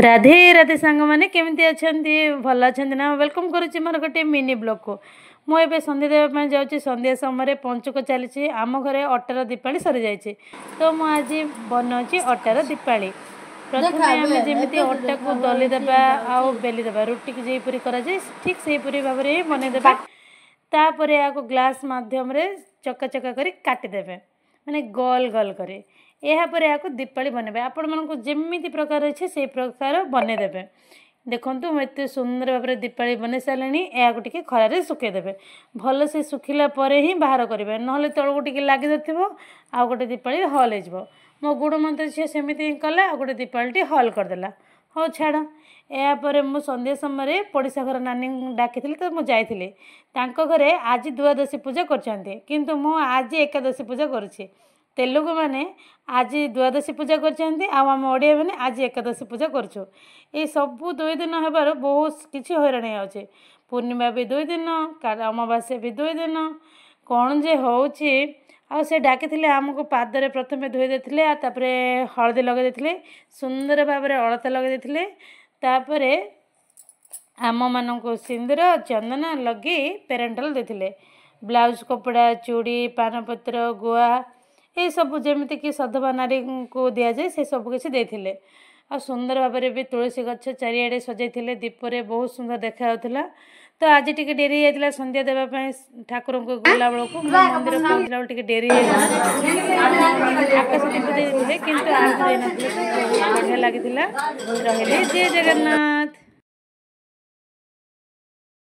ରାଧେ ରାଧେ ସାଙ୍ଗମାନେ, କେମିତି ଅଛନ୍ତି? ଭଲ ଅଛନ୍ତି ନା? Welcome କରୁଛି ମୋର ଗୋଟେ ମିନି ବ୍ଲଗ୍କୁ। ମୁଁ ଏବେ ସନ୍ଧ୍ୟା ଦେବା ପାଇଁ ଯାଉଛି। ସନ୍ଧ୍ୟା ସମୟରେ ପଞ୍ଚୁକ ଚାଲିଛି। ଆମ ଘରେ ଅଟାର ଦୀପାଳି ସରିଯାଇଛି, ତ ମୁଁ ଆଜି ବନାଉଛି ଅଟାର ଦୀପାଳି। ପ୍ରଥମେ ଆମେ ଯେମିତି ଅଟାକୁ ଦଲି ଦେବା ଆଉ ବେଲି ଦେବା, ରୁଟିକି ଯେପରି କରାଯାଏ ଠିକ୍ ସେହିପରି ଭାବରେ ହିଁ ବନେଇଦେବା। ତାପରେ ଏହାକୁ ଗ୍ଲାସ୍ ମାଧ୍ୟମରେ ଚକା ଚକା କରି କାଟିଦେବେ, ମାନେ ଗୋଲ ଗୋଲ କରି। ଏହାପରେ ଏହାକୁ ଦୀପାଳି ବନେଇବେ। ଆପଣମାନଙ୍କୁ ଯେମିତି ପ୍ରକାର ଅଛି ସେଇ ପ୍ରକାର ବନେଇଦେବେ। ଦେଖନ୍ତୁ, ମୁଁ ଏତେ ସୁନ୍ଦର ଭାବରେ ଦୀପାଳି ବନେଇ ସାରିଲିଣି। ଏହାକୁ ଟିକେ ଖରାରେ ଶୁଖେଇଦେବେ। ଭଲସେ ଶୁଖିଲା ପରେ ହିଁ ବାହାର କରିବେ, ନହେଲେ ତଳକୁ ଟିକେ ଲାଗିଯାଇଥିବ ଆଉ ଗୋଟେ ଦୀପାଳି ହଲ୍ ହେଇଯିବ। ମୋ ଗୁଡ଼ମନ୍ତ ଝିଅ ସେମିତି ହିଁ କଲା ଆଉ ଗୋଟେ ଦୀପାଳିଟି ହଲ୍ କରିଦେଲା। ହଉ ଛାଡ଼। ଏହାପରେ ମୁଁ ସନ୍ଧ୍ୟା ସମୟରେ ପଡ଼ିଶା ଘର ନାନୀଙ୍କୁ ଡାକିଥିଲି, ତ ମୁଁ ଯାଇଥିଲି ତାଙ୍କ ଘରେ। ଆଜି ଦ୍ୱାଦଶୀ ପୂଜା କରୁଛନ୍ତି, କିନ୍ତୁ ମୁଁ ଆଜି ଏକାଦଶୀ ପୂଜା କରୁଛି। ତେଲୁଗୁମାନେ ଆଜି ଦ୍ୱାଦଶୀ ପୂଜା କରିଛନ୍ତି ଆଉ ଆମ ଓଡ଼ିଆମାନେ ଆଜି ଏକାଦଶୀ ପୂଜା କରୁଛୁ। ଏଇ ସବୁ 2 ଦିନ ହେବାରୁ ବହୁତ କିଛି ହଇରାଣ ହେଇଯାଉଛି। ପୂର୍ଣ୍ଣିମା ବି 2 ଦିନ, ଅମାବାସ୍ୟା ବି 2 ଦିନ, କ'ଣ ଯେ ହେଉଛି। ଆଉ ସେ ଡାକିଥିଲେ ଆମକୁ। ପାଦରେ ପ୍ରଥମେ ଧୋଇ ଦେଇଥିଲେ ଆଉ ତାପରେ ହଳଦୀ ଲଗାଇ ଦେଇଥିଲେ, ସୁନ୍ଦର ଭାବରେ ଅଳତା ଲଗାଇ ଦେଇଥିଲେ। ତାପରେ ଆମମାନଙ୍କୁ ସିନ୍ଦୁର ଚନ୍ଦନ ଲଗେଇ ପେରେଣ୍ଟାଲ ଦେଇଥିଲେ। ବ୍ଲାଉଜ୍ କପଡ଼ା, ଚୁଡ଼ି, ପାନପତ୍ର, ଗୁଆ, ଏସବୁ ଯେମିତିକି ସଧବା ନାରୀଙ୍କୁ ଦିଆଯାଏ, ସେସବୁ କିଛି ଦେଇଥିଲେ। ଆଉ ସୁନ୍ଦର ଭାବରେ ବି ତୁଳସୀ ଗଛ ଚାରିଆଡ଼େ ସଜାଇଥିଲେ ଦୀପରେ, ବହୁତ ସୁନ୍ଦର ଦେଖାଯାଉଥିଲା। ତ ଆଜି ଟିକେ ଡେରି ହେଇଯାଇଥିଲା ସନ୍ଧ୍ୟା ଦେବା ପାଇଁ। ଠାକୁରଙ୍କୁ ଗଲାବେଳକୁ, ମନ୍ଦିର ପହଞ୍ଚିଲା ବେଳକୁ ଟିକେ ଡେରି ହେଇଯାଇଥିଲା। ଆକାଶ ଦୀପ ଦେଇଥିଲେ କିନ୍ତୁ ଆଳତି ଦେଇନଥିଲେ। ତ ବହୁତ ବଢ଼ିଆ ଲାଗିଥିଲା। ରହିଲି, ଜୟ ଜଗନ୍ନାଥ।